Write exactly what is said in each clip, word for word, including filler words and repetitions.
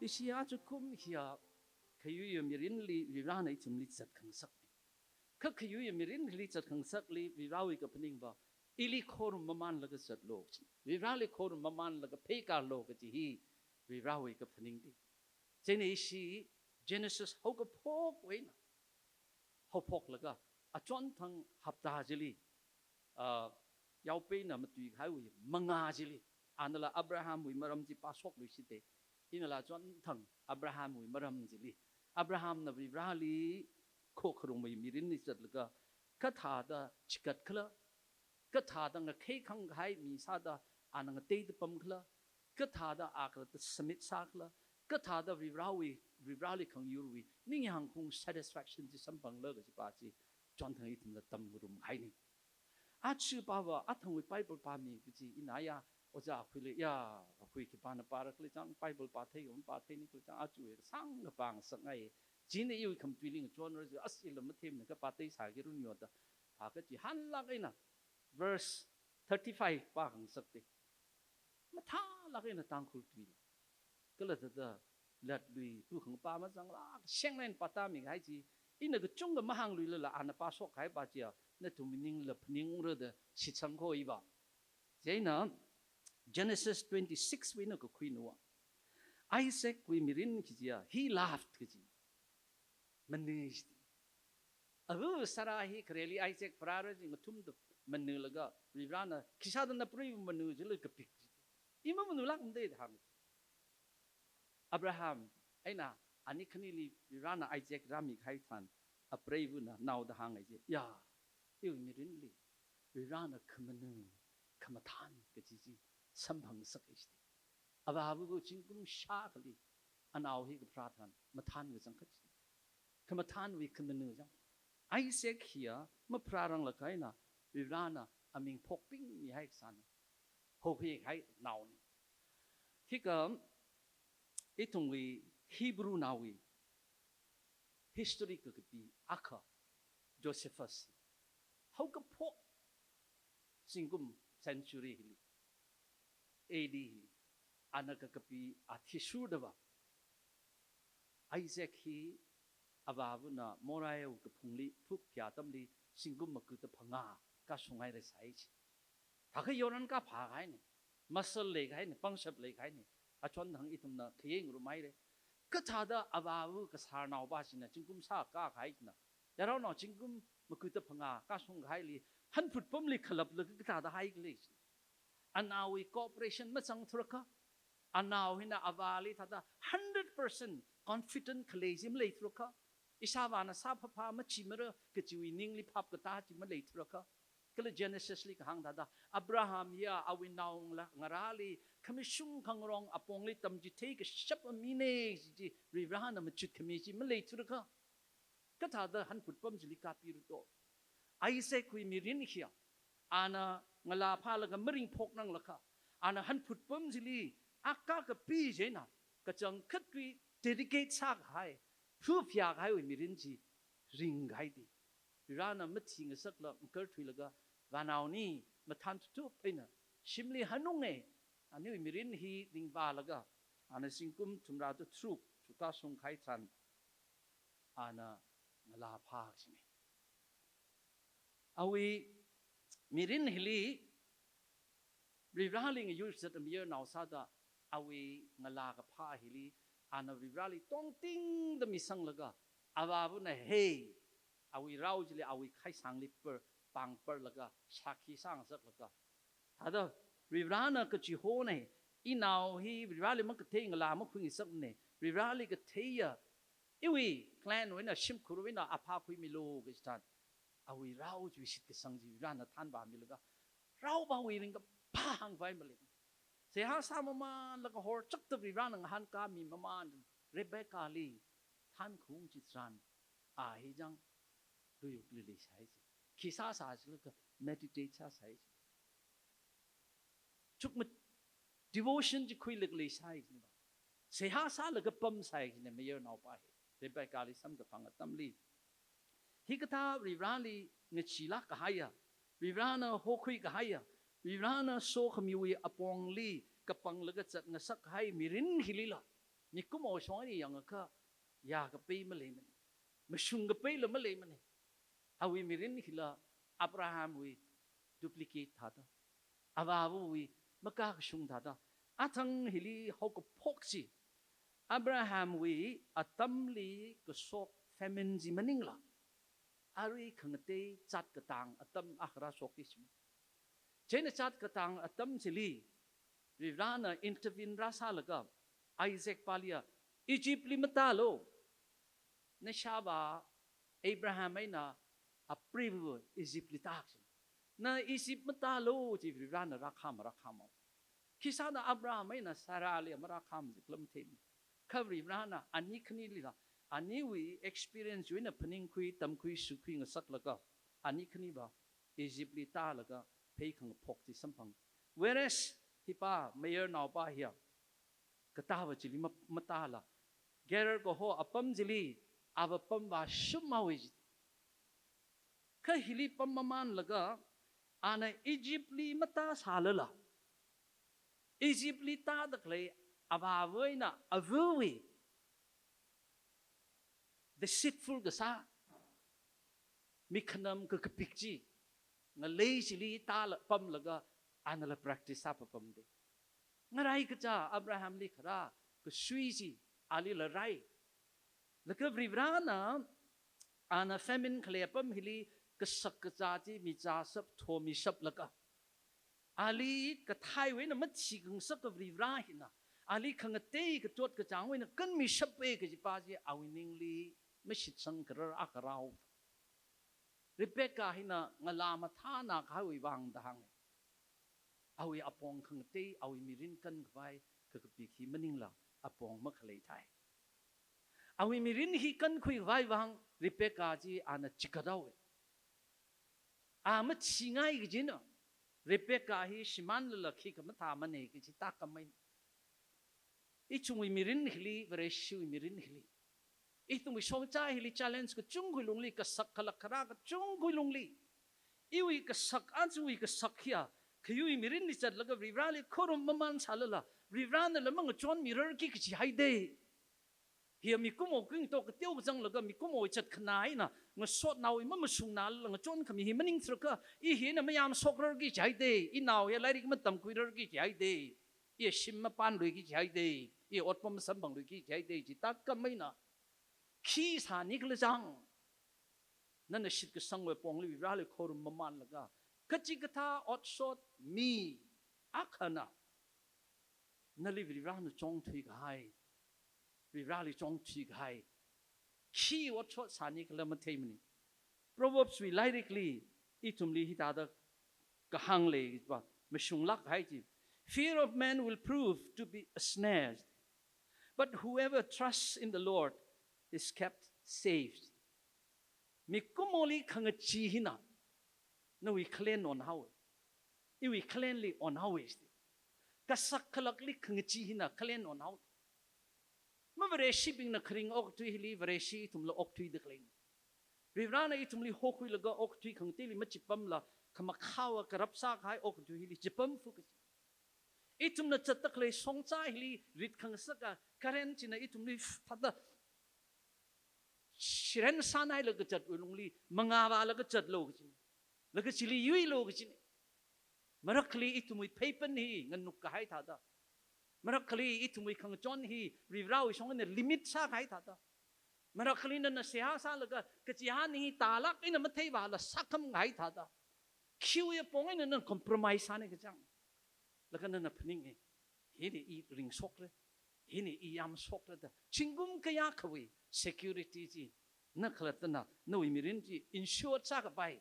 Ishi aja kum hiya khayuiya mirinli Varivarana ithumli zatkhangasakna. Kha khayuiya mirinli zatkhangasakli Varivarawui kaphaning va, ili khorum mamānlaga zatlo kaji. Varivarali khorum mamānlaga pheikālu kaji hi Varivarawui kaphaningna. Chieina ishi Genesis haokaphokwui eina haophoklaga achonthang hapta chili, ah, yaopeina matuikahaiwui mangā chili, anala Abrahamwui maram chi pāshokluishita. Inala achonthang Abrahamwui maram chili, Abrahamna Varivarali khokharumwui mirinli zatlaga, kathāda chigatkhala, kathāda ngakhei khangkahai mi sāda ana ngateida pamkhala, kathāda a khalatta submit sākhala, kathāda Varivarawui, Varivarali khangyurwui ningyāngkhaung satisfaction chi samphangla kajipa chi chonthang ithumla tamngarumhaina. Aja pava athangwui Bible pāmi kaji ina ya, ojā akhuili ya, akhui khipāna pārakhala chang, Bible pāthei kama pātheini khala chang, ajawui kasāngna pāngasakngai. Chieina iwui khamatuili ngachonra, as ila mathemna kapā theisāki runyo da. Phā kaji hanlāk eina verse thirty-five pākhangasakta. Mathālāk eina Tangkhul tuila. Kala thāda latlui, tu khangapā mazanglāk, shenglain pātāmikahai chi, ina kachungkha mahāngluilala ana pāshokkahaipa chiya, nathum ningla phaningra da shitsangkhui va. Chieina Genesis twenty-six wui eina kakhuinava, Isaacwui mirin kajiya, he laughed kaji. Mana shiti. Ava Sarah hi khareli Isaac pharāra chi ngathumda manalaga, Varivarana, khisāda napreiva mana jila kapik shiti. I mamanulākmada da hānga. Abraham eina ani khanili Varivarana Isaac rāmikahai tharan, apreivana naoda hānga chi, ya, iwui mirinli Varivarana khamana, khamathān kaji chi samphangngasaka shiti. Avāva zingkum shākhali anao hi kapharā tharan mathān kachangkhat chi. Khamathānwui khamana chang. Isaac hiya mapharāranglakha eina Varivarana aming phokpingmihai kasāna. Hokhuikahai naona. Hika ithumwui Hebrew naowui history kakapi akha Josephus, haokaphok zingkum century hili, A D hili, ana kakapi athishurdava, Isaac hi avāvana Moriah kaphungli phukphayā atamli zingkum makuta phangā kashunghaira sāi chi. Thākha Jordan kaphākahaina, muscle leikahaina, pangshap leikahaina, achonthang ithumna khayei ngarumhaira. Kathāda avāva kasārnaopa china zingkum shā kākahai china, yarao nao zingkum makuta phangā kashungkahaili hanphut pamli khalaplaga kathāda haikhala chi. Anaowui cooperation mazangthurakha, anao hina avāli thāda hundred percent confident khalei chi maleithurakha, ishāvāna sāphāphā machimara kajiwui ningli phap katā chi maleithurakha, kala Genesis li kahāng thāda, Abraham hiya awui naongalā ngarāli khamashung khangarong apongli tamchithei kashapa mina kaji chi Varivarana machut khami chi maleithurakha, kathāda hanphut pam chili kāpira do? Isaac wui mirin hiya, ana ngalā phālaga maringphokranglakha, ana hanphut pam chili akha kapi chieina, kachangkhatwui dedicate sākahai, phāphayākahaiwui mirin chi ringkahai di. Varivarana mathingasakla makarthuilaga vānaoni, mathān thup eina shimli hanunga, aniwui mirin hi ringvālaga, ana zingkum thumrā da tharuk chukashungkahai tharan, ana ngalā phā kajina. Awui mirin hili Varivarali ngayurzat mayarnao sāda awui ngalā kaphā hili, ana Varivarali tongtingda misanglaga, avāvana hei, awui rao chili awui khaisangli par, pāngparlaga, shākhi sāngasaklaga, thāda Varivarana kachihona, inao hi Varivarali makathei ngalā makhuingasakna, Varivarali katheiya, iwui clan wui eina shimkhurwui eina aphā khuimilu kaji tharan, awui rao chiwui shitkasang chi Varivarana thanvāmilaga, raopawui ringkaphā hāngvai malei. Seihā sāmamānlaga horchakta Varivarana ngahānkāmi mamān Rebecca li thānkhaung chitharan, a hi chang luiyukli leisai chi. Khi sāsā chilaga meditate sāsai chi. Chukma devotion chi khuilaga leisai china ba. Seihā sālaga pamsai china mayarnaopa hi. Rebecca li samkaphang atamli. Hikathā Varivarali ngacheelāk kahaiya, Varivarana hokhui kahaiya, Varivarana sokhamiwui apongli kapanglaga zatngasak kahai mirin hilila, Mikumo shong eina yangakha, ya kapai maleimana. Mashung kapaila maleimana. Awui mirin hila Abrahamwui duplicate thāda, avāvawui makakashung thāda. Athang hili haokaphok chi, Abrahamwui atamli kashok famine chi maningla, arui khangatei zat katang atam akha rāshokki chi. Chieina zat katang atam chili, Varivarana intervene rāsālaga, Isaac pāliya, Egyptli matālu. Nashāvā Abraham eina apreivawui Egyptli tāki. Na Egypt matālu chi Varivarana rākhama, rākhama. Khisāna Abraham eina Sarahli marākhama chi kala matheimana. Kha Varivarana ani khanilila, aniwui experience wui eina phaningkhui, tamkhui, shukhui ngasaklaga, ani khaniva Egyptli tālaga phei khangaphok chi samphang. Whereas, hipa mayarnaopa hiya, katāva chili ma-, matāla, Gerar kaho apam chili, ava pamvā shumhaowa chi. Kha hili pam mamanlaga, ana Egyptli matāsālala, Egyptli tāda khalei avāva eina avawui deceitful kasā, mikhanam kakapik chi, ngalei chili tāla pamlaga, anala practice sāpapamda. Ngarai kachā Abrahamli kharā kasui chi, alila rai. Laga Varivarana, ana famine khalei apam hili kasak kazā chi michāshap, thomishap laga, ali kathaiwui eina mathi khangasaka Varivara hina, ali khangatei kachot kachāngwui eina kanmishapa kajipa chi awui ningli mashitsang kharar akha rāhaowa. Rebecca hina ngalā mathāna kahaiwui vang da hānga. Awui apong khangatei, awui mirin kankhavai kakapik hi maningla apong makhalei thai. Awui mirin hi kankhuikhavai vang Rebecca chi ana chikathaowa. A mathingai kajina, Rebecca hi shimānlala khikha mathāmana kaji tākam eina. Ithumwui mirin hili, Vareshiwui mirin hili, ithumwui shongza hili challenge kachungkha lungli, kasak khalak kharā kachungkha lungli, iwui kasak, aruiwui kasak hiya, khayui mirinli zatlaga Varivarali khorum mamansālala, Varivaranala mangachonmirarki kajihaida. Hiya mikumo kingto kateo kazanglaga mikumo zatkhana eina ngasotnaowui mamashungnālala ngachonkhami hi maning tharakha, i hina mayamshokrarki jihaida, inao hiya lairik matamkhuirarki jihaida, iya shim mapānluiki jihaida, iya otpam masamphangluiki jihaida, chi tākam eina. Khi sāni khala chang, nana shitkasangwui pongli Varivarali khorum mamanlaga, kachikathā otshot mi akhana nali Varivarana chongthui kahai, Varivarali chongthui kahai, khi otshot sāni khala matheimana. Proverbs wui lairikli ithumli hithāda kahāng leiva, mashunglāk kahai chi. Fear of man will prove to be a snare, but whoever trusts in the Lord is kept safe. Mikumoli khangachee hina nawui khalen onhaowa. Iwui khalenli onhaowa. Kasak khalakli khangachee hina khalen onhaowa. Mavareshibingna kharing okathui hili Vareshi ithumla okthuida khaleina. Varivarana ithumli hokhuilaga okathui khangateili machipamla, khamakhao karapsā kahai okathui hili chipamfu kaji. Ithumna zatda khalei shongza hili rit khangasaka current china ithumli thāda shiren sānhailaga zatwui lungli mangāvālaga zatlu kajina. Laga chili yuilu kajina. Marakhali ithumwui pheipan hi nganuk kahai thāda, marakhali ithumwui khangachon hi Varivarawui shong eina limit sākahai thāda, marakhali nana seihā sālaga kachihān hi tālāk eina matheivāla sākham kahai thāda, khiwui apong eina nana compromise sāni kachang, laga nana phaninga, hina i ringshokra, hina i yamshokra da, zingkum kayākhawui security chi, na khalattana nawui mirin chi insured sākapai.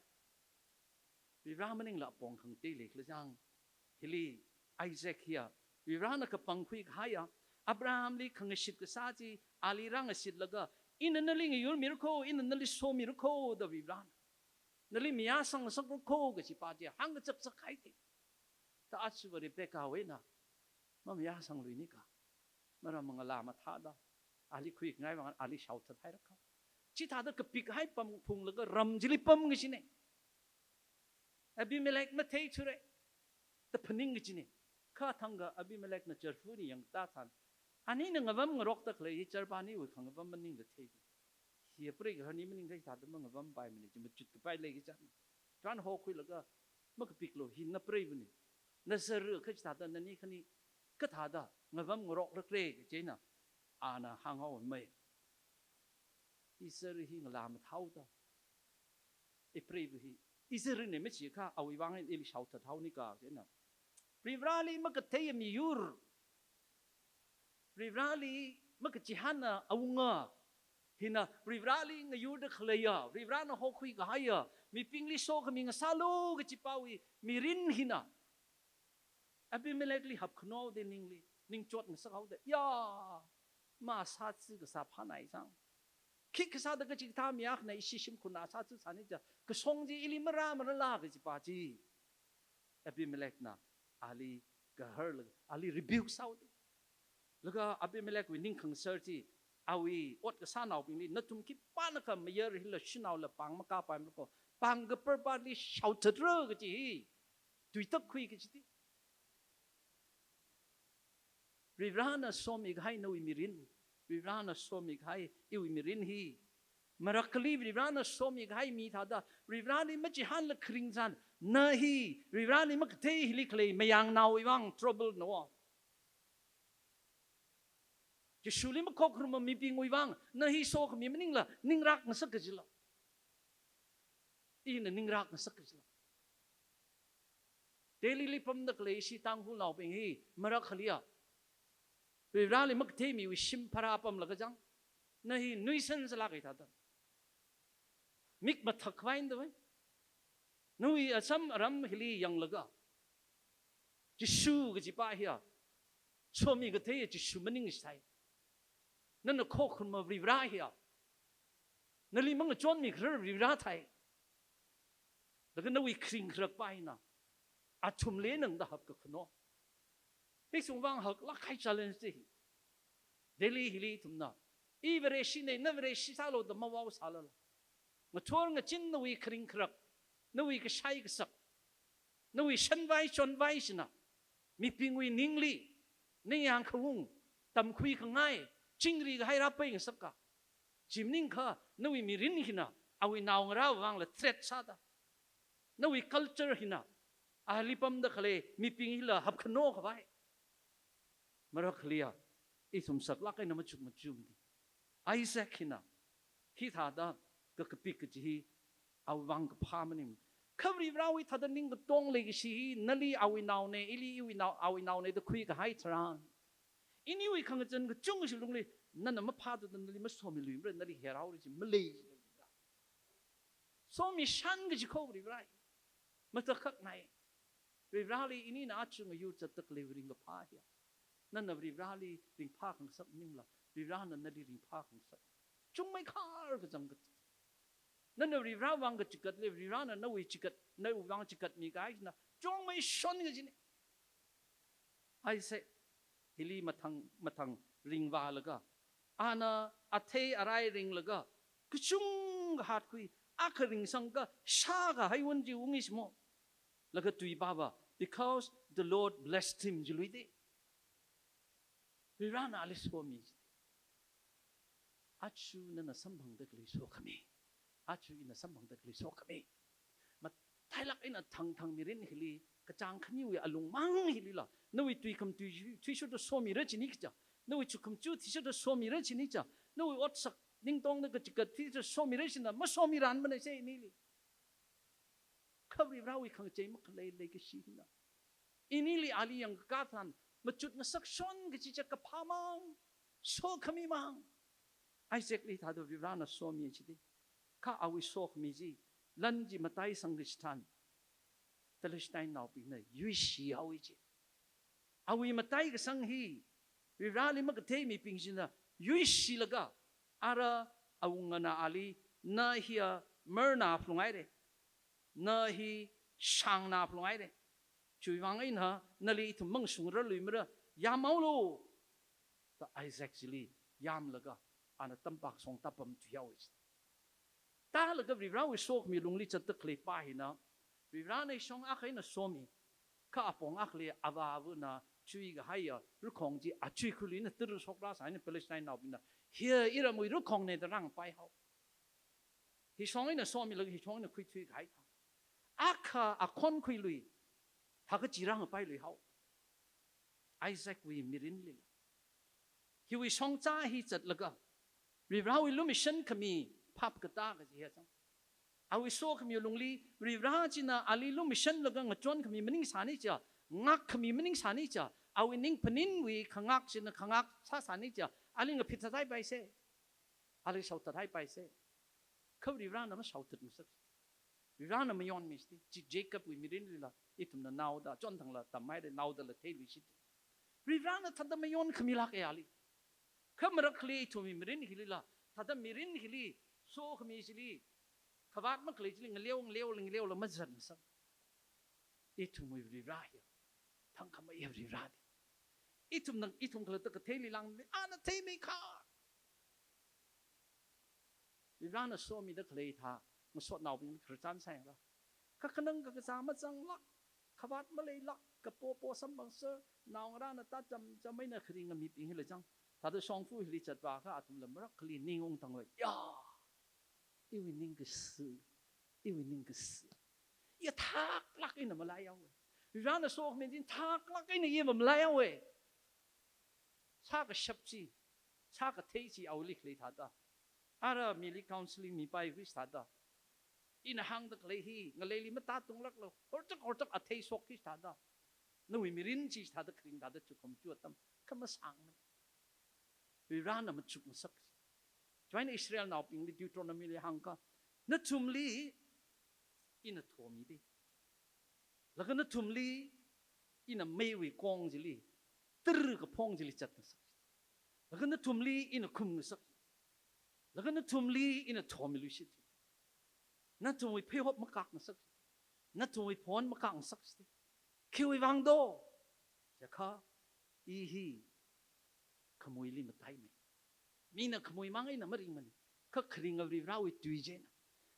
Varivara maningla apong khangatei leikhala chang. Hili Isaac hiya, Varivarana kapangkhui kahaiya, Abrahamli khangashit kasā chi, ali rāngashitlaga, ina nali ngayurmira kho, ina nali somira kho da Varivarana. Nali mayāsang ngasakra kho kajipa chi hāngkachakchak haida. Ta achuva Rebecca wui eina mamayāsangluini ka. Maram ngalā mathāda, ali khuikhangai vang ali shaothat haira kha. Chithāda kapik hai pam phunglaga ram chili pam kajina. Abimelech matheithura da phaning kajina. Kha thangkha Abimelechna chārfuni yangtā than, Anina ngavam ngarokda khalei hi chārpa aniwui khangavām maningla thei. Hi apreigaharni maningla hithāda mangavampaimana chi machut kapai leikachang. Tran hokhuilaga makapiklu, hi napreiva̱na. Nazar kachithāda nani khani kathāda ngavam ngarokra khala kajina, ana hānghaowa mai. Izar hi ngalā mathāhaoda, ipreiva̱ hi. Izarna machiakha awui vang eina ili shaothat haonika jina. Varivarāli makathei miyur, Varivarāli makachihāna awunga, hina Varivarāli ngayurda khaleiya, Varivarāna hokhui kahaiya, mibingli sokhami ngasālu kajipāwui mirin hina Abimelechli hapkhano haoda ningli, ningchot ngasakhaoda, ya, masātsi kasā phānai sang. Khikha sāda kachikathā mi akhana ishi shimkhurna sātsi sāni ja, kashong chi ili marā marāla kajipā chi. Abimelechna ali gaharlaga, ali rebuke sāhaoda. Laga Abimelechwui ningkhangasar chi, awui ot kasānaobingli, nathum khipānakha mayar hila shanaola pāng makāpaimara ko, pāng kaparpāli shaothatra kaji hi tuitak khui kajida. Varivarāna somikahai nawui mirin, Varivarāna somikahai iwui mirin hi, marakhali Varivarāna somikahai mi thāda, Varivarāli machihānla kharing tharan, na hi Varivarāli makathei hili khalei mayangnaowui vang trouble na. Jishuli makhokharuma mibingwui vang, na hi sokhami maningla, ningrak ngasak kajila. Ina ningrak ngasak kajila. Delhili pamda khalei ishi Tangkhulnaobing hi, marakhaliya, Varivarāli makathei miwui shim pharāpamlaga chang, na hi nuisance lāka thāda. Mik mathak khavai da vai. Nawui asam aram hili yanglaga, Jishu kajipā hiya, somi katheiya Jishu maningshai. Nana khokharuma Varivarā hiya, nali mangachonmi kharar Varivarā thai. Laga nawui kharing kharakpā hina, athumli nangda hapkakhano. Hithum vang haklāk kahai challenge chi hi. Delhi hili ithumna, i Vareshina, na Vareshi sālu da mavao sālala, ngathor ngachin nawui kharing kharak, nawui kashai kasak, nawui shanvai chonvai china, mibingwui ningli, ningyāng khaung, tamkhui khangai, chingri kahai rāpai ngasaka. Chi maningakha, nawui mirin hina, awui naongarā vangla threat sāda. Nawui culture hina, ali pamda khalei mibing hila hapkhano khavai. Marakhaliya, ithum saklāk eina machuk machumdi. Isaac hina, hithāda kakapik kaji hi, awui vang kaphā maning. Kha Varivarāwui thāda ningkatong leikashi hi, nali awui naona, ili iwui nao, awui naona da khuikahai tharan, iniwui khangachon kachungkhashi lungli, nana maphāthuda nali masomiluimara, nali herhaora chi malei. Somishan kaji kho Varivarā hi. Matakhak nai. Varivarāli inina achu ngayur zatda khalei ringkaphā hiya, nana Varivarāli ringphā khangasak maningla, Varivarāna nali ringphā khangasak. Chungmeikhar kachangkhat. Nana Varivarā vang kachigatli, Varivarāna nawui chigat, nawui vang chigatmi kahaina, chungmeishon kajina. Isaac hili mathang, mathang ringvālaga, ana athei arai ringlaga, kachungkha hatkhui, akha ringsangakha shākahai wun chi ungi simo. Laga tuipāva, because the Lord blessed him, jiluida. Varivarāna ali somi jida. Achu nana samphangda khalei sokhami, achu ina samphangda khalei sokhami, matailāk eina thangthang mirin hili, kachāng khaniwui alungmang hilila, nawui tui kham tui, tui shurda somira chini kaja, nawui chukham chu thishurda somira chini kaja, nawui otsak ningtongda kachigat thishurda somira china, masomiranmana se inili. Kha Varivarāwui khangachei makhalei leikashi hina, inili ali yangkakā tharan, machut ngasakshon kaji chi kaphāmang, sokhamimang. Isaacli thāda Varivarāna somi jida. Kha awui sokhami chi, lan chi mataisang kachitharan, Philistinenaobingna yuishihaowa ji. Awui mataikasang hi, Varivarāli makathei mibing china yuishilaga, ara awungana ali, na hiya marna phalunghaira, na hi shāngna phalunghaira. Chiwui vang eina nali ithum mangashungrarluimara, yamhaolu, da Isaac chili yamlaga, ana tampak shongda pamthuihaowa ji. Tālaga Varivarāwui sokhami lungli zatda khaleipā hina, Varivarāna shong akha eina somi, kha apong akhali avāva̱na Chuikahaiya rakhong chi achui khuiluina tara shokra sāhaina Palestine naobingna. Hiya iramwui rakhongna da rāngpai haowa. Hishong eina somilaga hishong eina khuithuikahai thang. Akha akhon khuilui, thākha chi rāngpailui haowa. Isaacwui mirinlila. Hiwui shongza hi zatlaga, Varivarawui lumashan khami phap katā kaji hi chang. Awui sokhami lungli, Varivara china ali lumashanlaga ngachon khami maningsāni chiakha, ngak khami maningsāni chiakha, awui ning phaninwui khangak china khangak sāsāni chiakha, ali ngaphit sāthaipaisa. Ali shaothathaipaisa. Kha Varivarana mashaothat ngasak. Varivarana mayonmi shiti. Chi Jacobwui mirinlila, ithumna naoda, chonthangla tamhaira, naodala theiluishit. Varivarana thāda mayonkhamilāka ali. Kha marakhali ithumwui mirin hilila, thāda mirin hili, sokhami chili, khavāt makhalei chili, ngaleo, ngaleo, ngaleola mazat ngasak. Ithumwui Varivara hiya thangkhameiya Varivarana. Ithumna, ithum khalatta katheili langli, ana theimei kha. Varivarana somida khalei thā, ngasotnaobing khararchan sāyangla. Kakhanang kakazā mazanglāk, khavāt maleilāk, kapopo samphangser, naongarāna tācham cham eina kharinga mibing hila chang. Thāda shongfa hili zatvākha athumla marakhali ning ungtangvai. Ya! Iwui ningkashi, iwui ningkashi. Ya thaklāk eina malaihaowa. Varivarana sokhami chi thaklāk eina ya va malaihaowa. Sākashap chi, sākathei chi awuili khalei thāda. Ara mili counseling mipai khuisi thāda. Ina hāngda khalei hi, ngaleili matātunglākla, hortak hortak athei shokki thāda. Nawui mirin chi thāda kharing thāda chukham chu atam, kha masāngmana. Varivarana machuk ngasak. Chieina Israelnaobingli Deuteronomyli hāngkha, nathumli ina thomida. Laga nathumli ina meiwui kong chili, tara kaphong chili zat ngasak. Laga nathumli ina khum ngasak. Laga nathumli ina thomiluishit. Nathumwui pheihop makak ngasak. Nathumwui phon makak ngasak. Khiwui vang do? Chiakha, i hi khamuili mataimei. Mina khamui mang eina maringmana. Kha kharinga Varivarawui tui china.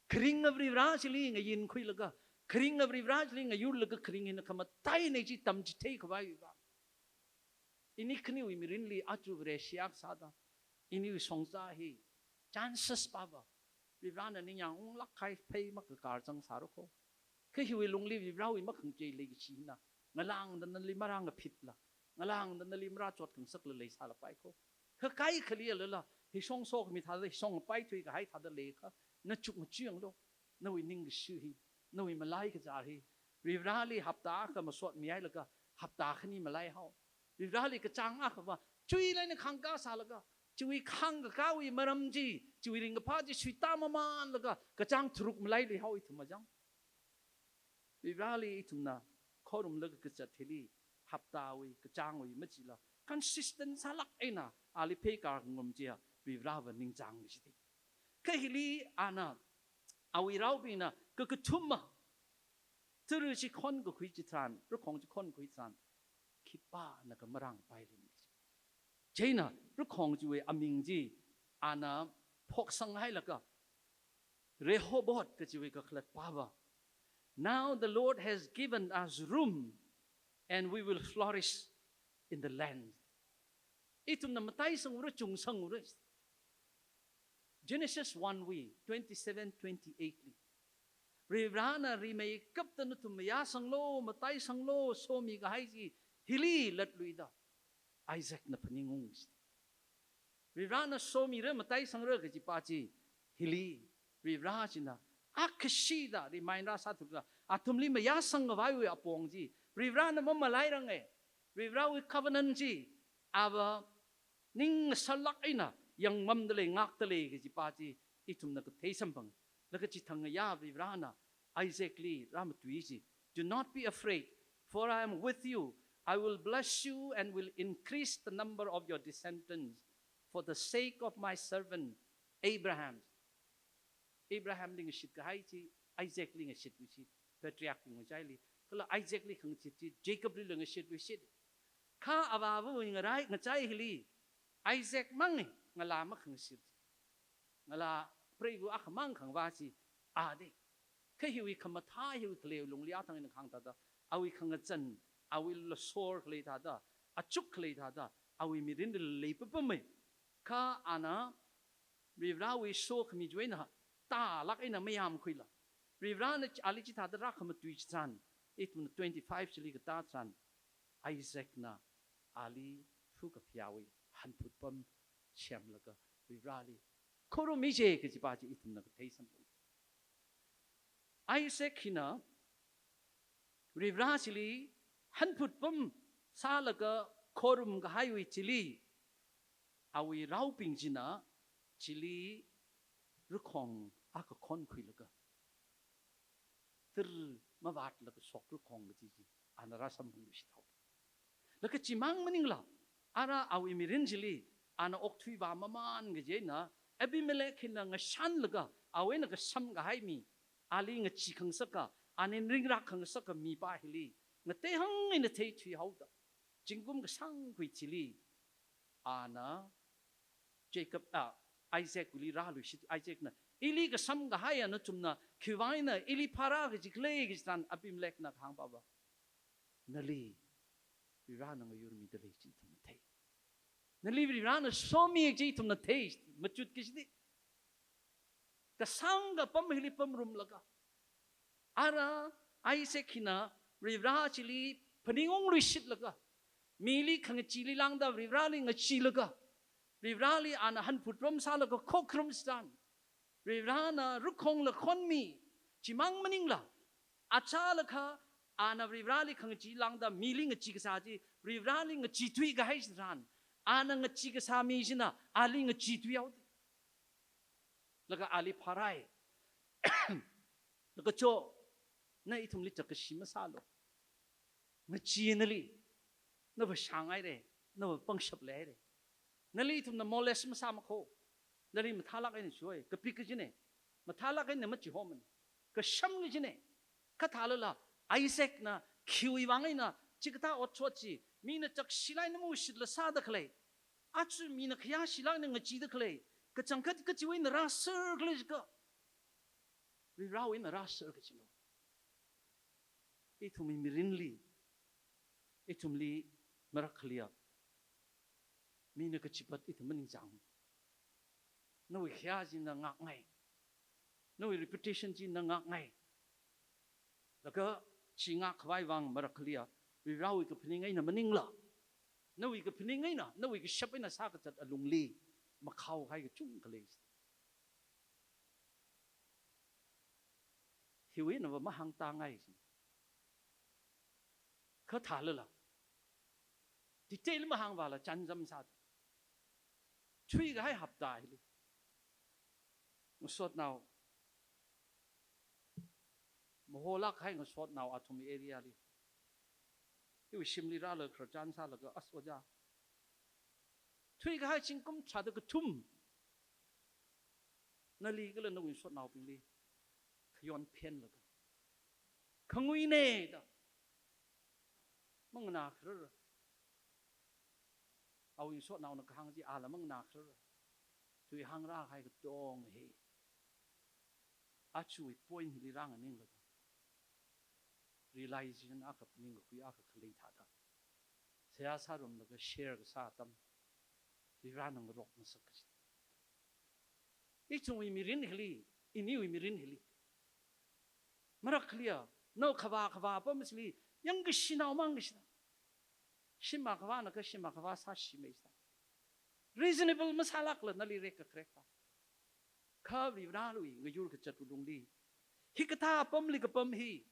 Kharinga Varivara chili ngayinkhuilaga, kharinga Varivara chili ngayurlaga kharing hina khamataina chi tamchithei khavaiwui vang. Ini khaniwui mirinli aja Vareshi akha sāda, iniwui shongza hi, chances pava, Varivarana ningyāng unglāk kahai phei makakar chang sāra kho. Kha hiwui lungli Varivarawui makhangachei leikashi hina, ngalāngda nali marāngaphitla, ngalāngda nali marāchot khangasakla leisālapai kho. Kha kaikhali alala, hi shong sokhami thāda, hi shong paithui kahai thāda leikha, na chukmajayanglu. Nawui ningkashi hi, nawui malai kazār hi, Varivarali hapta akha masotmihailaga, hapta khani malaihaowa. Varivarali kachāng akhava, chuila eina khangkā sālaga, chiwui khangkāwui maram chi, chiwui ringkaphā chi suita mamanlaga, kachāng tharuk malailuihaowa ithum majang. Varivarali ithumna khorumlaga kazat hili, haptawui, kachāngwui machila, consistent sālāk eina, ali pheikar khangarum chiya, Varivarava ningchāngmi shiti. Kha hili ana, awui raobingna, kakathuma, tara chi khonkakhui chitharan, rakhong chi khonkakhui tharan, khipānakha marāngpailui. Chieina, rakhong chiwui aming chi, ana phoksanghailaga, Rehoboth kachiwui kakhalat pava. Now the Lord has given us room and we will flourish in the land. Ithumna mataisangura, chungsangra. Genesis one wui, twenty-seven, twenty-eight li. Varivarana rimeikapta nathum mayāsanglu, mataisanglu, somi kahai chi, hili latluida. Isaacna phaningung. Varivarana somira mataisangra kajipa chi, hili, Varivara china, akhashida, remind rāsāthuda, athumli mayāsang khavaiwui apong chi, Varivarana mamalairanga, Varivarawui covenant chi, ava ning ngasarlāk eina, yangmamda lei, ngakta lei kajipa chi, ithumna kathei samphang, laga chithang ngayā Varivarana, Isaacli rāmatui chi, "Do not be afraid, for I am with you. I will bless you and will increase the number of your descendants for the sake of my servant Abraham." Abrahamli ngashit kahai chi, Isaacli ngashitluishit, patriarchbing ngachaili, kala Isaacli khangashit chi, Jacobli ngashitluishit. Kha avāva ngarai ngachai hili, Isaac mang ngalā makhangashit. Ngalā preiva akhamang khangavā chi, a de. Kha hiwui khamathā hiwui khalei lungli athang eina khang thāda, awui khangazan, awui lasor khalei thāda, achuk khalei thāda, awui mirinli leipapamei. Kha ana Varivarawui sokhami chiwui eina tālāk eina mayāmkhuila, Varivarana ali chithāda rākhamatui chitharan, ithumna twenty-five chili katā tharan, Isaacna ali phu kaphayāwui hanphut pam semlaga Varivarali khorummi je kajipa chi ithumna kathei samphang. Isaac hina Varivara chili hanphut pam sālaga khorum kahaiwui thili, awui raobing china chili rakhong akha khonkhuilaga, tir mavātlaga shok rakhong kaji chi ana rāsamphangluishit haowa. Laga chimang maningla, ara awui mirin chili ana okthuivā mamān kaji eina, Abimelech hina ngashanlaga awui eina kasam kahai mi, ali ngachee khangasaka, ana ringrak khangasaka mipa hili ngateihāng eina theithui haoda, zingkum kasāngwui thili ana Jacob, ah, Isaacwuili rāluishit, Isaacna, ili kasam kahaiya nathumna khiwuivang eina ili phārā kaji khalei kaji tharan Abimelechna kahāngpava, nali Varivarana ngayurmida lei chi ithumna thei. Nali Varivarana somi chi ithumna thei, machut kachida. Kasāngkha pam hili pamrumlaga, ara Isaac hina Varivara chili phaningungluishitlaga, mili khangacheeli lāngda Varivarali ngacheelaga, Varivarali ana hanphut pam sālaga khokharum chitharan, Varivarana rakhongla khonmi, chimang maningla, achālakha ana Varivarali khangachee lāngda mili ngachee kasā chi, Varivarali ngacheethui kahai chitharan, ana ngachee kasā mi china ali ngacheethui haoda, laga ali phārai. Laga cho, na ithumli chakkashi masālu. Ngachee nali, nava shānghaira, nava pangshap leihaira. Nali ithumna molest masāmakho. Nali mathālāk eina chihowa, kapik kajina. Mathālāk eina machihomana. Kasham kajina. Kha thālala, Isaacna khiwuivang eina chikathā otshot chi, mina chakshilāk eina mashitla sāda khalei, aja mina khayāshilāk eina ngacheeda khalei, kachangkhat kachiwui eina rāser khalei jiakha, Varivarawui eina rāser kajina. Ithumwui mirinli, ithumli marākhaliya, mina kachipat ithum maningchāng. Nawui khayā chi na ngākngai. Nawui reputation chi na ngākngai. Laga chi ngākkhavai vang marākhaliya, Varivarawui kaphaning eina maningla, nawui kaphaning eina, nawui kashap eina sākazat alungli makhao kahai kachungkha lei. Hiwui einava mahāngtāngai chi. Kha thālala, detail mahāngvāla chānjam sāda, thuikahai hapta hili ngasotnao, maholāk kahai ngasotnao athum areali, iwui shimli rālaga khararchan sālaga, as ojā, thuikahai zingkum tharāda kathum, nali kala nawui ngasotnaobingli khayon phenlaga, khanguina da manganākharara. Awui ngasotnaona kahāng chi ala manganākharara. Tui hāngrākahai katonga hi, ajawui point hili rānganinglaga, realization akha, phaningkakhui akha khalei thāda, seihā sārumlaga share kasā atam, Varivarana ngarokngasak kaji. Ithumwui mirin hili, iniwui mirin hili, marākhaliya, nao khavā khavā apam chili yangkashinao mang kashida, shim akhavāna kha shim akhavā sāshimei chida, reasonable masālākla nali rekkakharek pa. Kha Varivarawui ngayur kazatwui lungli, hikathā apamli kapam hi,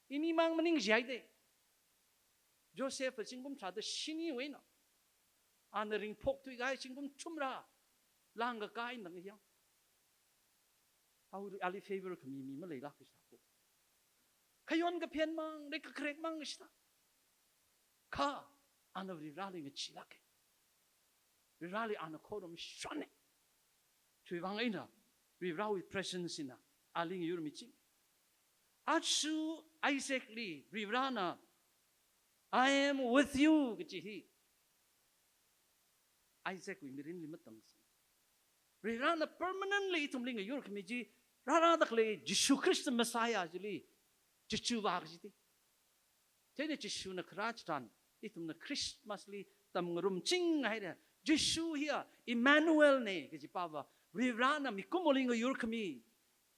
ini mang maning jihaida. Joseph zingkum tharāda shiniwui eina, ana ringphok thuikahai zingkum thumrā, langkakai nang yang, awui, ali favor khami mi maleilāk kashida ko. Khayon kaphen mang, rekkakharek mang kashida. Kha ana Varivarali ngacheelāka. Varivarali ana khorumshonna. Chiwuivang eina Varivarawui presence na ali ngayurmi chi. Aja Isaacli Varivarana, "I am with you," kaji hi Isaacwui mirinli matangsa. Varivarana permanently ithumli ngayurkhami chi, rārāda khalei Jishu Khrista Messiah chili, Jishu vā kajida. Chieina Jishuna kharā chitharan, Ithumna Christmas li tamngarumching haira. Jishu hiya Emmanuel na kaji pava, Varivarana mikumoli ngayurkhami.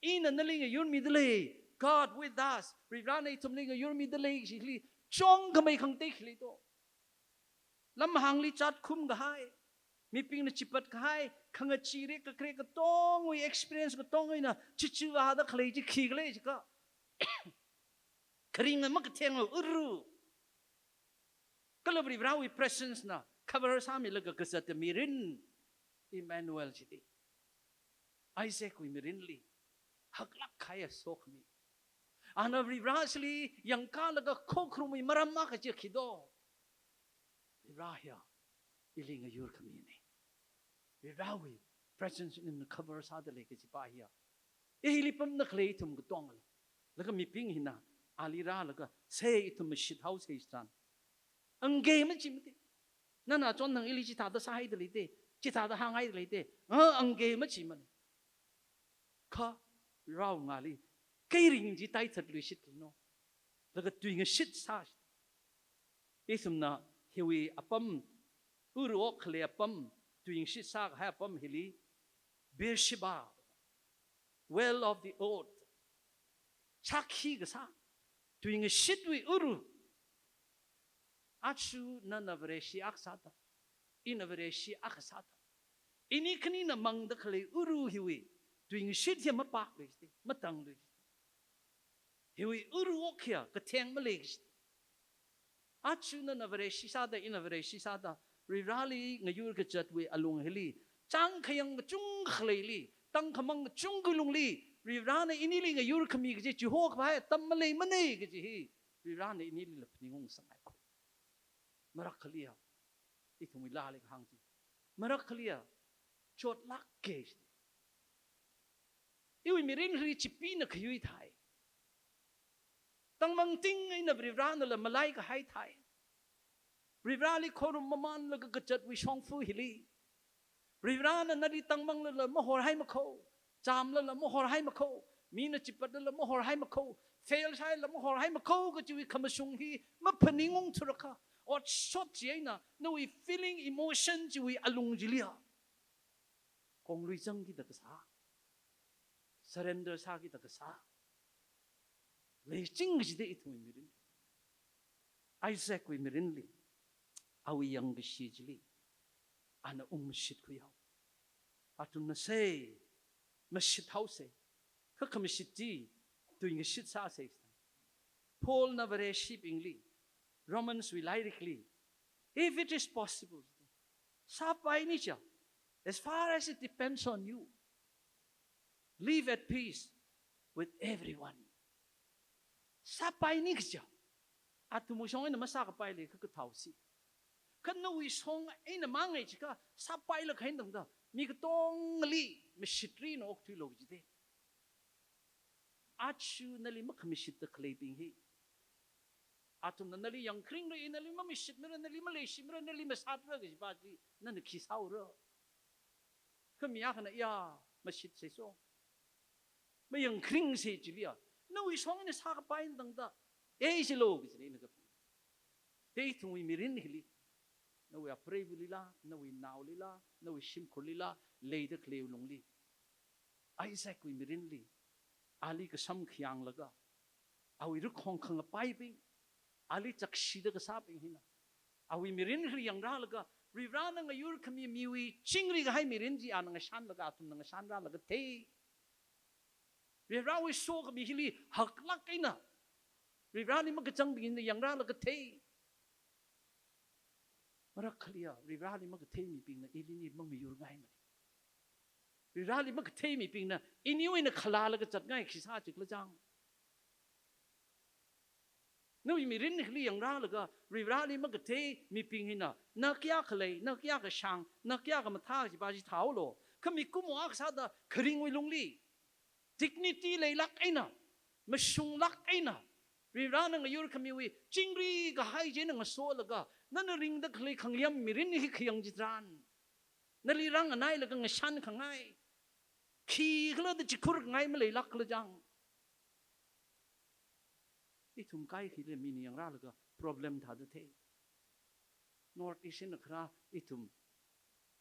Ina nali ngayurmidalei. God with us. Varivarana ithumli ngayurmidalei chili chongkhamei khangatei khaleito. Lamhāngli chatkhum kahai, mibingna chipat kahai, khangachee rek kakrek katongwui experience katong eina chichivāda khalei chi khikhala jiakha, kharinga makatheng uru. Kala Varivarawui presence na cover sāmilaga kazata mirin, Emmanuel chili. Isaacwui mirinli haklāk kahaiya sokhami. Ana Varivarali yangkālaga khokharumwui maram akha chi khito. Varivara hiya ili ngayurkhamina. Varivarawui presence na cover sādalei kaji pa hiya. Hili pamda khalei ithum katongali. Laga mibing hina ali rālaga, sei ithum mashithaosei tharan, angei machimana. Nana chonnang ili chithāda sāhaidalei te, chithāda hānghaidalei te. Nga angei machimana. Kha Varewui ngāli keiring chi taithatluishit kajino. Laga tuingashit sā. Ithumna hiwui apam, uru okkhalei apam, tuingashit sākahai apam hili, Beersheba, well of the oath, shākhi kasā, tuingashitwui uru. Aja nana Vareshi akha sāda, ina Vareshi akha sāda, ini khanina mangda khalei uru hiwui tuingashit hiya mapāklui jite, matangluijite. Hiwui uru ok hiya katheng maleikajite. Aja nana Vareshi sāda, ina Vareshi sāda, Varivarali ngayur kazatwui alung hili, chāngkhayang kachungkha khaleili, tangkhamang kachungkhawui lungli, Varivarana inili ngayurkhami kaji chihokhava atam maleimana kaji hi Varivarana inilila phaningung sāngaikhui. Marakkhaliya, ithumwui laali kahāng chi, marakkhaliya chotlāka jite. Iwui mirin hili chipina khayui thai. Tangmangting eina Varivaranala malaikahai thai. Varivarali khorum mamānlaga kazatwui shongfa hili, Varivarana nali tangmanglala mahorhaimakho, chāmlala mahorhaimakho, mina chipatlala mahorhaimakho, fail sālala mahorhaimakho kajiwui khamashung hi maphaningung thurakha, otshot chi eina nawui feeling, emotion chiwui alung chiliya konglui zangkida kasā, surrender sākida kasā leiching kajite ithumwui mirin. Isaacwui mirinli, awui yangkashi chili, ana ungmashitkhuihao. Athumna sei, mashithaosei, kha khamashit chi tuingashit sāsei. Paulna Vareshibingli, Romans wui lairikli, if it is possible, sāpaini cha, as far as it depends on you, live at peace with everyone. Sāpaini kaja, athumwui shong eina masākapailei kha kathaosi. Kha nawui shong eina mang ngai jiakha, sāpailakha eina tangda, mi katongali mashitrina okthuilu kajite. Aja nali makhamashitda khaleibing hi, athumna nali yangkharingra, nali mamashitmara, nali maleishimara, nali masātra kajipa chili nana khi sāura? Kha mi akhana ya, mashitsei so, mayangkharingse chiliya, nawui shong eina sākapai eina tangda, ei silo kajina ina kaphaning. Te ithumwui mirin hili, nawui apreivulila, nawui naolila, nawui shimkhurlila, leida khaleiwui lungli, Isaacwui mirinli, ali kasam khayanglaga, awui rakhong khangapaibing, ali chakshida kasābing hina, awui mirin hili yangrālaga, Varivarana ngayurkhami miwui chingri kahai mirin chi ana ngashanlaga, athumna ngashanrālaga thei. Varivarawui sokhami hili haklāk eina, Varivarali makazangbingna yangrālaga thei. Marakkhaliya, Varivarali makathei mibingna ili nili mangayurngaimana. Varivarali makathei mibingna iniwui eina khalalaga zatngai khi sā jikhala chang. Nawui mirin hili yangrālaga, Varivarali makathei mibing hina, na kayākha lei, na kayākha shāng, na kayākha mathā jipa chi thāhaolu. Kha mikumo akha sāda kharingwui lungli, dignity leilāk eina, mashunglāk eina, Varivarana ngayurkhamiwui chingri kahai chi eina ngasolaga, nana ringda khalei khangayam mirin hi khayang chitharan, nali rānganailaga ngashankhangai, khikhala da chikhurngai maleilākla chang. Ithum kaikhili mina yangrālaga problem thāda thei. North East eina kharā ithum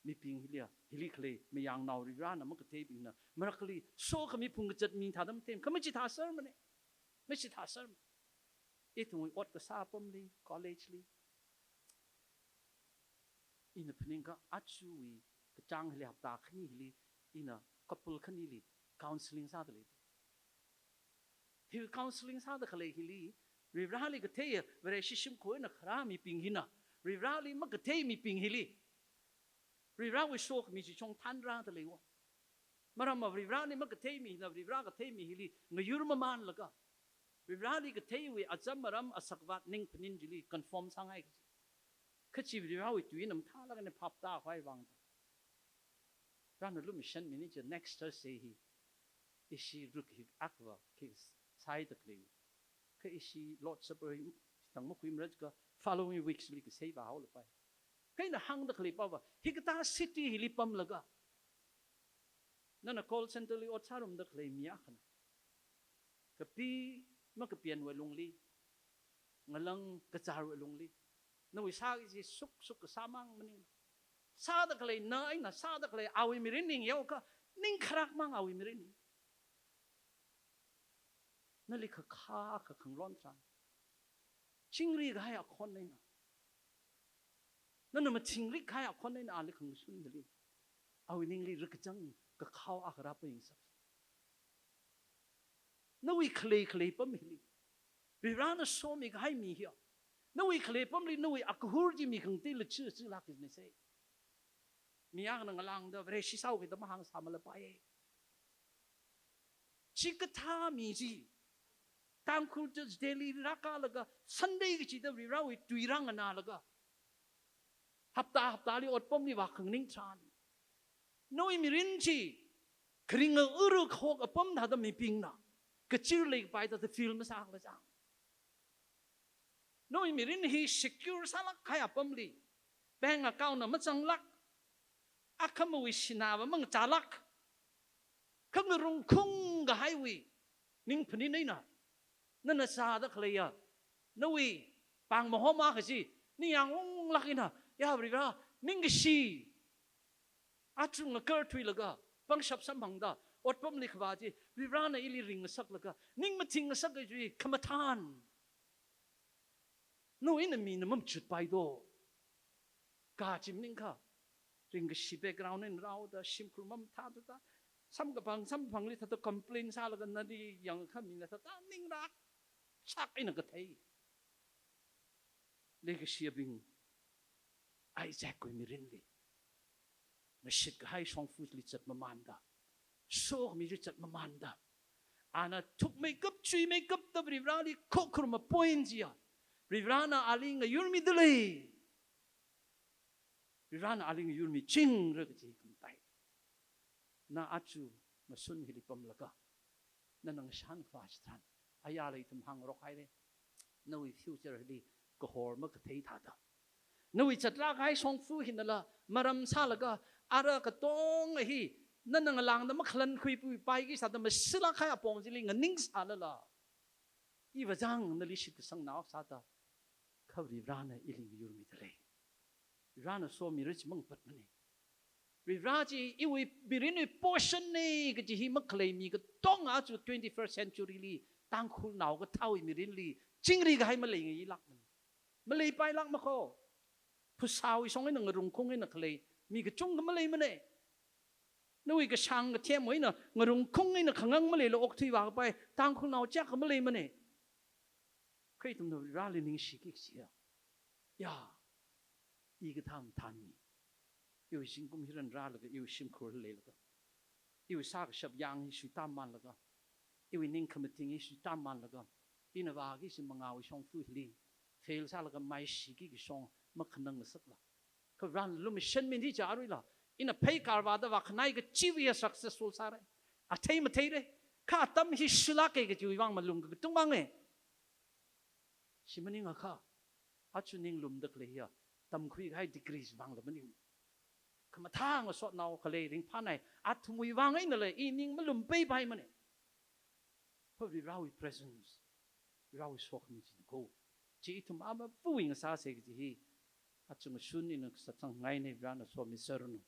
mibing hiliya, hili khalei mayangnao Varivarāna makatheibingna, marakhali sokhami phungkazat mi thāda mathei, kha machithā sermana. Machithā sermana. Ithumwui ot kasā apamli, college li. Ina phaningakha achuwui kachāng hili hapta khani hili, ina couple khanili counseling sāda lei. Hi counseling sāda khalei hili, Varivarāli kathei, Vareshi shimkhur eina kharā mibing hina, Varivarāli makathei mibing hili, Varivarāwui sokhami chi chong thanrāda leiya. Maramva Varivarāli makathei mina, Varivarā kathei mi hili ngayur mamanlaga, Varivarāli katheiwui acham aram asakvat ning phaning chili conform sāngai kaji. Kha chi Varivarāwui tuina mathālāk eina phaptākhavai vang da. Varena lumashanmina chi next Thursday hi ishi ruk hi akva khi sāida khalei. Kha ishi Lord's Supper hi chithang makhuimara jiakha following weeks li kasei vāhaolapai. Kha ina hāngda khalei pava, hikathā city hili pamlaga, nana call center li ot sārumda khalei mi akhana, kapi makapianwui lungli, ngalang kazārwui lungli, nawui sāki kaji suk suk kasā mang maningla, sāda khalei na eina sāda khalei awui mirin ningyaokha, ning kharak mang awui mirin ning. Nali khakhā akha khangaron tharan, chingri kahai akhon eina, nana mathingrik kahai akhon eina ali khangashun hili, awui ningli rakachang kakhao akha rāpaingasak. Nawui khalei khalei pam hili, Varivarāna somi kahai mi hiya, nawui khalei pamli nawui akahur chi mi khangateila chi chilāk kajina sai. Mi akhana ngalāngda Vareshi sāhaoki da mahāngsāmalapai. Chikathā mi chi, Tangkhul Church Delhi rākalaga, Sunday kachida Varivarāwui tui rānganālaga, hapta haptali otpamli vākhanganing tharan, nawui mirin chi kharinga uru khok apam thāda mibingna kachir leikapai thāda feel masākhala chang. Nawui mirin hi secure sālāk kahai apamli, bank account na mazanglāk, akhamawui sinā va mangachālāk, khangarung khung kahaiwui ning phaning eina, nana sāda khaleiya, nawui pāng mahoma kaji, ningyāng unglāk eina, ya Varivarā, ningkashi, aja ngakarthuilaga, pangshap samphangda otpamli khavā chi, Varivarāna ili ringngasaklaga, ning mathingngasak kaji khamathān. No ina mina mamachutpai do. Kachi maningakha, ringkashi background eina rāhaoda, shimkhur mamathā thāda, samkaphang samphangli thāda complain sālaga nali yangakha mina thāda ningrāshak eina kathei. Leikashiyabing, Isaacwui mirinli ngashit kahai shongfali zatmamānda, sokhami chi zatmamānda, ana thukmeikap chuimeikapda Varivarāli khokharuma point chiya, Varivarāna ali ngayurmida lei. Varivarāna ali ngayurmichingra kaji khamtai. Na aja ngasun hili pamlaga, nana ngashan khavā chitharan, ayarli ithum hāngrok haira. Nawui future hili kahor makathei thāda, nawui zatlāk kahai shongfa hinala maram sālaga, ara katonga hi nana ngalāngda makhalānkhuipuipaiki sāda mashilāk kahai apong chili nganingsālala, iva chang nali shitkasangnao sāda, kha Varivarāna ili ngayurmida lei. Varivarāna somi rit chi mangpatmana. Varivarā chi iwui mirinwui portion na kaji hi makhalei mi katonga aja twenty-first century li Tangkhulnao kathāwui mirinli chingri kahai maleingailākmana. Maleipailākma kho. Phasāwui shong eina ngarungkhung eina khalei mi kachungkha maleimana. Nawui kashāng kathemwui eina ngarungkhung eina khangang maleila okthuivākapai Tangkhulnao chiyākha maleimana. Kha ithumna Varivarāli ningshiki kajiya, ya, i kathā mathān mi, iwui zingkum hi ranrālaga, iwui shimkhurli leilaga, iwui sākashap yāng hi suitāmmānlaga, iwui ningkhamathing hi suitāmmānlaga, ina vāki kaji mangāwui shongfa hili fail sālaga maishiki kaji shong makhanangngasakla, kha Varena lumashanmida chi aruila, ina pheikar vāda vākhanai kachiva successful sāra. Athei matheira. Kha atam hi shilāka kajiwui vang malung kakatung vanga. Chi maningakha, aja ninglumda khalei hiya, tamkhui kahai degrees vangla maning. Khamathā ngasotnao khalei ringphānai, athumwui vang einala i ning malumpaipaimana. Kha Varivarāwui presence, Varivarāwui sokhami china kho. Chi ithum amavawui ngasāsa kaji hi Achungshun ina kasā changngai ni Varena somiserranu.